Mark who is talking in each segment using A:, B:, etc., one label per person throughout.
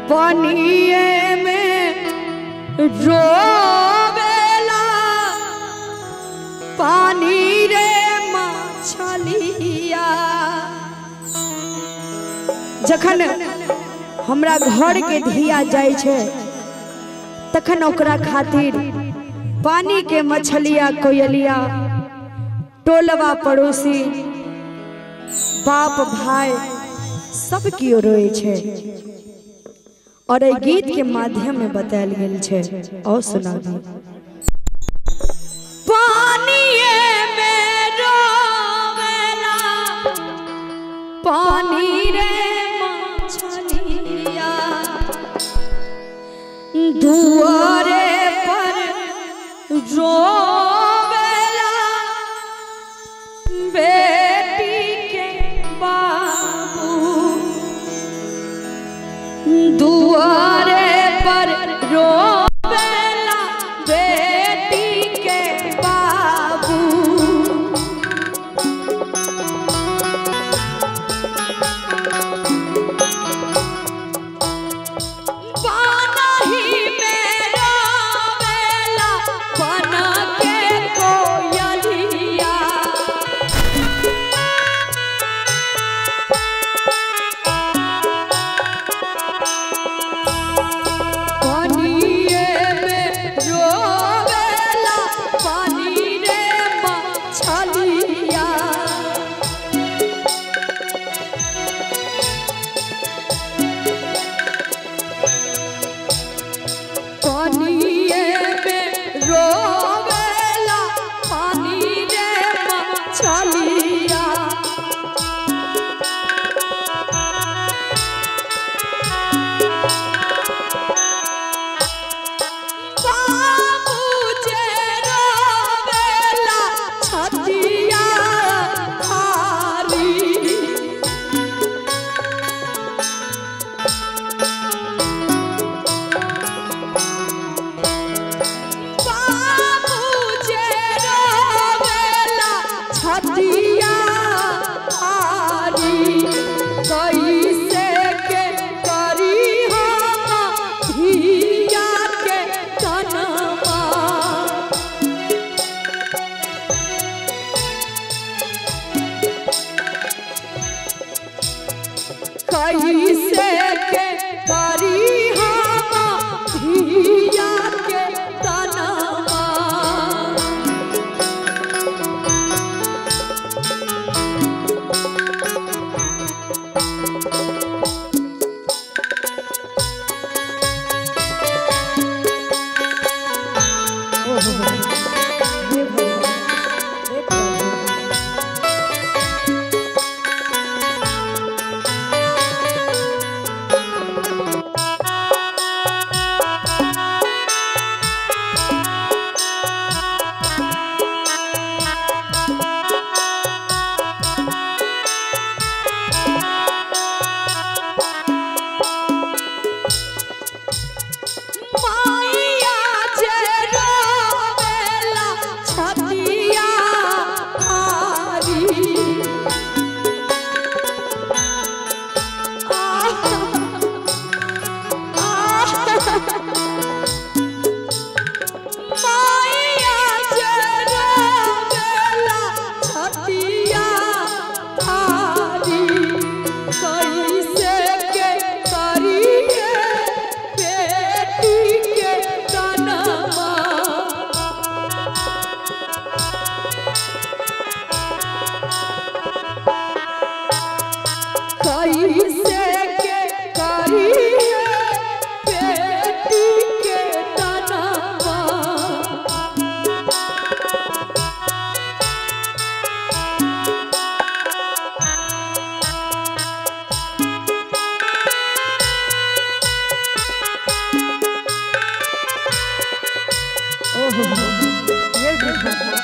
A: पनिए में रोवेला पानी रे मछलिया। जखन हमरा घर के धिया जाय छै तखन ओकरा खातिर पानी के मछलिया कोयलिया टोलवा पड़ोसी बाप भाई सब कियो रोए छै। और एहि गीत के माध्यम में बतायल गेल छै। और सुनाबी। पानिए में रोवेला पानी रे मछलिया, दुआरे पर रोवेला बेटी के बाबू, दुआरे पर रोवेला बेटी के बाबू। पानी में रोवेला बन के कोयलिया, पानिए में रोवेला पानी रे मछलिया। पानिए में रोवेला पानी रे मछलिया। बाबू जे रोवेला छतिया खाली, बाबू जे रोवेला छतिया खाली, कैसे के करी हम धिया के तनमा। कैसे के करी हम धिया के तनमा। हे भगवान, हे प्रभु। माइया जे रोवेला छतिया हारी, माइया जे रोवेला छतिया हारी, कैसे के करिए बेटी के तनमा। कैसे के करिए बेटी के तनमा। ओहो हे विधाता।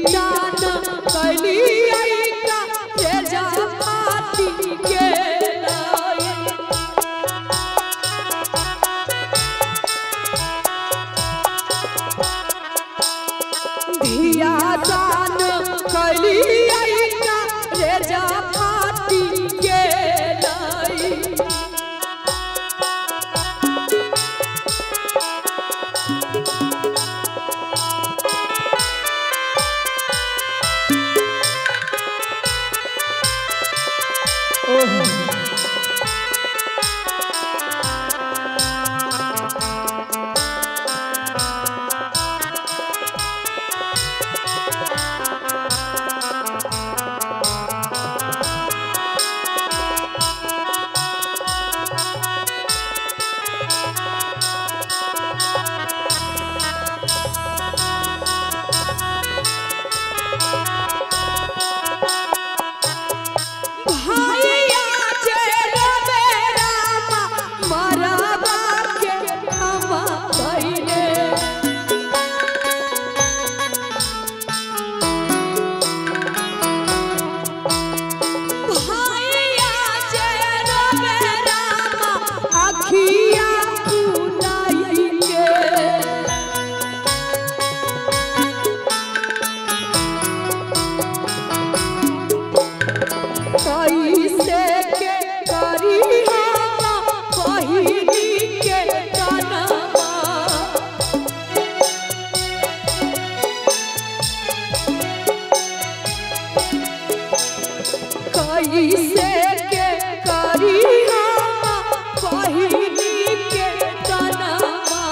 A: दान कैली का रेजा फाटी गेलै। धिया दान कैली का रेजा फाटी गेलै। भाइया जे रबे रामा मरबा के हम भइले। भाइया जे रबे रामा अखिया फुलाई के। कैसे के करी हम बहिनी के दानवा। कैसे के करी हम बहिनी के दानवा।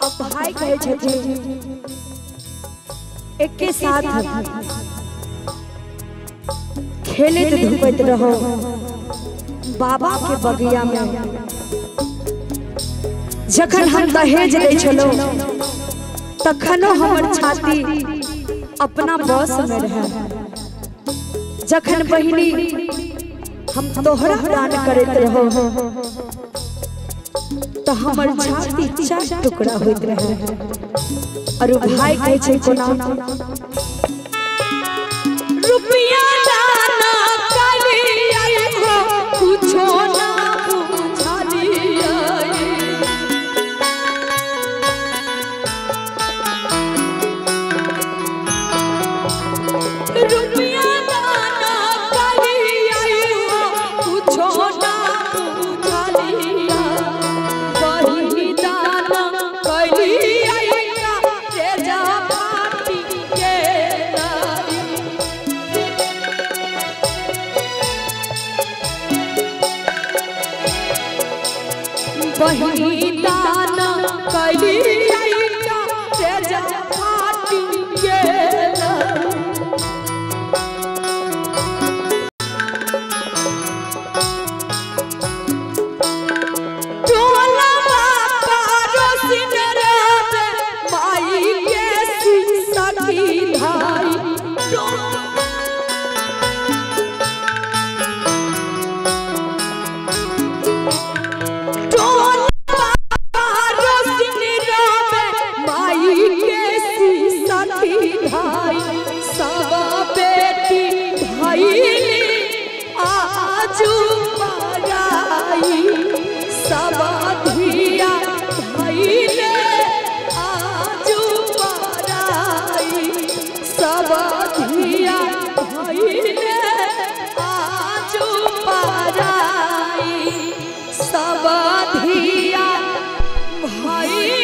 A: अब भाई कहे छथिन एके साथ खेलैत धूपैत रहो बाबा के बगिया में। जखन हम दहेज दै छलहुँ तखनो हमर छाती अपना बस में रहे। जखन बहिनी हम तोहरा दान करैत रहो तो हमर छाती चार टुकड़ा होइत रहे। और भाई कहे छै कोना रुपया दाना करी हो कुछो ना बुझलियै। रुपया दाना करी हो कुछो ना बुझलियै। बहिनी दाना कैली रेजा फाटी गेलै। बहिनी दाना कैली रेजा फाटी गेलै। टोलवा पड़ोसिन रबे माई के सखी धाई। टोलवा पड़ोसिन रबे माई के सखी धाई। सब बेटी भइली आजू पराई। सब धिया भइले आजू पराई। सब धिया भइले भाई।